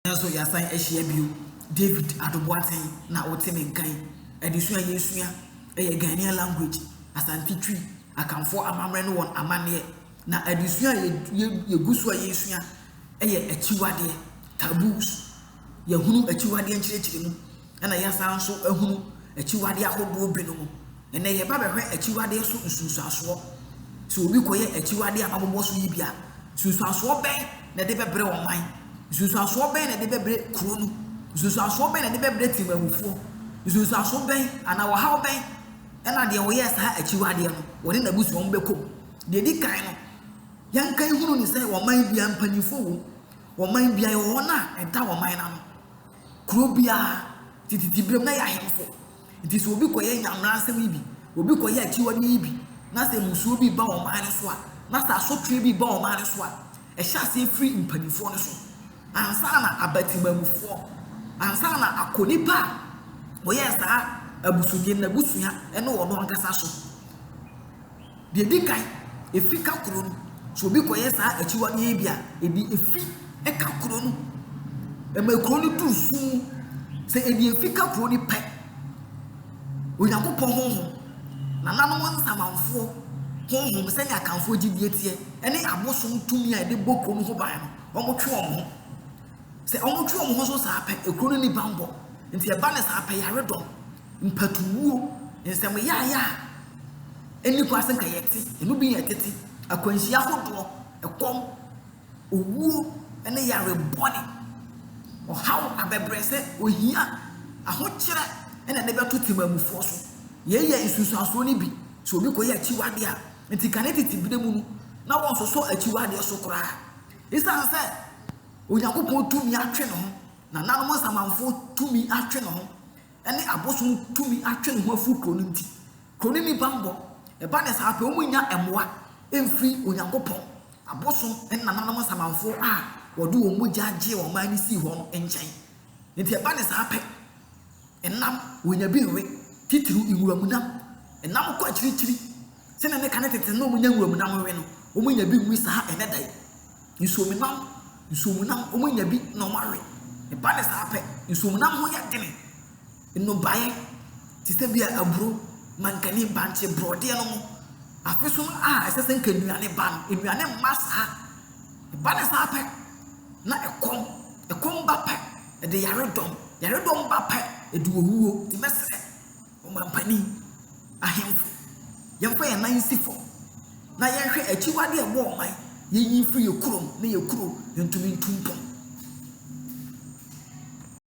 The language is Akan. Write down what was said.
Nanso yɛasan ahyia bio. David Addo Boateng na wote me nka yi. Adesua a yɛresua yɛ Ghanaian language, Asante Twi, Akanfoɔ amammerɛ ne wɔn amanneɛ. Na adesua a yɛgu so a yɛresua yɛ akyiwadeɛ, taboos. Yɛahunu akyiwadeɛ nkyerɛkyerɛmu, ɛna yɛasan nso ahunu akyiwadeɛ ahodoɔ binom. Ɛnnɛ yɛreba abɛhwɛ akyiwadeɛ so nsunsuansoɔ. Sɛ obi kɔyɛ akyiwadeɛ a mabobɔ so yi bi a, nsunsuansoɔ bɛn na ɛde bɛbrɛ ɔman? Nsunsuansoɔ bɛn na ɛde bɛbrɛ kuro no? Nsunsuansoɔ bɛn na ɛde bɛbrɛ temamufoɔ? Nsunsuansoɔ bɛn anaa ɔhaw bɛn na deɛ ɔyɛɛ saa akyiwadeɛ no, wɔne n'abusua wɔn bɛkɔ mu? Deɛ ɛdi kan no, yɛnka nhunu ne sɛ ɔman biara mpanimfoɔ wɔ mu. Ɔman biara yɛwɔ wɔn a ɛda ɔman no ano. Kuro biara, tete berɛ mu na yɛ ahemfo. Nti sɛ obi kɔyɛ nyameransɛm yi bi, obi kɔyɛ akyiwadeɛ yi bi, na sɛ mmusuo bi ba ɔman no so a, na sɛ asotweɛ bi ba ɔman no so a, ɛhyɛ aseɛ firi mpanimfoɔ no so ansa na aba temamufoɔ, ansa na akɔ nipa a ɔyɛɛ saa abusudeɛ no n'abusua ne ɔno ankasa so. Deɛ ɛdi kan, efi ka kuro no. Sɛ obi kɔyɛ saa akyiwadeɛ yi bi a, ɛde efi ka kuro no. Ɛma kuro no duru sum mu. Sɛ ɛde efi ka kuro no pɛ, Onyankopɔn honhom, nananom nsamanfoɔ honhom sɛdeɛ Akanfoɔ gyidie teɛ, ne abosom tumi a ɛde bɔ kuro no ho ban no, wɔtwe wɔn ho. Sɛ wɔtwe wɔn ho so saa pɛ, kuro no nni bammɔ. Nti ɛba no saa pɛ, yaredɔm, mpatuwuo, nsɛm yaaya a ɛnni kwan sɛ nka yɛte, ɛno bi yɛ tete, akwanhyia ahodoɔ, ɛkɔm, owuo ne yare bɔne, ɔhaw, abɛbrɛsɛ, ohia, ahokyerɛ na ɛde bɛto temamufoɔ so. Yei yɛ nsunsuansoɔ no bi. Sɛ obi kɔyɛ akyiwadeɛ a, nti kane tete berɛ mu no, na wɔnsosɔ akyiwadeɛ so koraa. Esiane sɛ Onyankopɔn tumi atwe ne ho, nananom nsamanfoɔ tumi atwe ne ho, ne abosom tumi atwe ne ho afiri kuro no nti, kuro no nni bammɔ. Ɛba no saa pɛ, wɔnnya mmoa mfiri Onyankopɔn, abosom ne nananom nsamanfoɔ a wɔde wɔn mogya gyee ɔman no sii hɔ no nkyɛn. Enti ɛba no saa pɛ, ɛnam, wɔnya bi nwe, titiriw nwuram nam. Ɛnam kɔ akyirikyiri. Sɛnea ne kane tete no na wɔnya nwuram nam we no, wɔnya bi nwe saa ɛnnɛ da yi. Nsuomnam, nsuomnam, wɔnya bi na wɔawe. Ɛba no saa pɛ, nsuomnam ho yɛ dene. Nnɔbaeɛ te sɛ bi a aburo, mankani, bankye, borɔdeɛ no mo. Afe so no a ɛsɛ sɛ nka nnuane ba no, nnuane mma saa. Ɛba no saa pɛ, na ɛkɔm, ɛkɔm ba pɛ, ɛde yaredɔm, yaredɔm ba pɛ, ɛde owuo. Nti mɛsrɛ ɔmampanin, ahemfo, yɛmfa yɛn nan nsi fam na yɛnhwɛ akyiwadeɛ a ɛwɔ ɔman, yɛnyi mfiri yɛn kurom na yɛn kuro ntumi ntu mpɔn.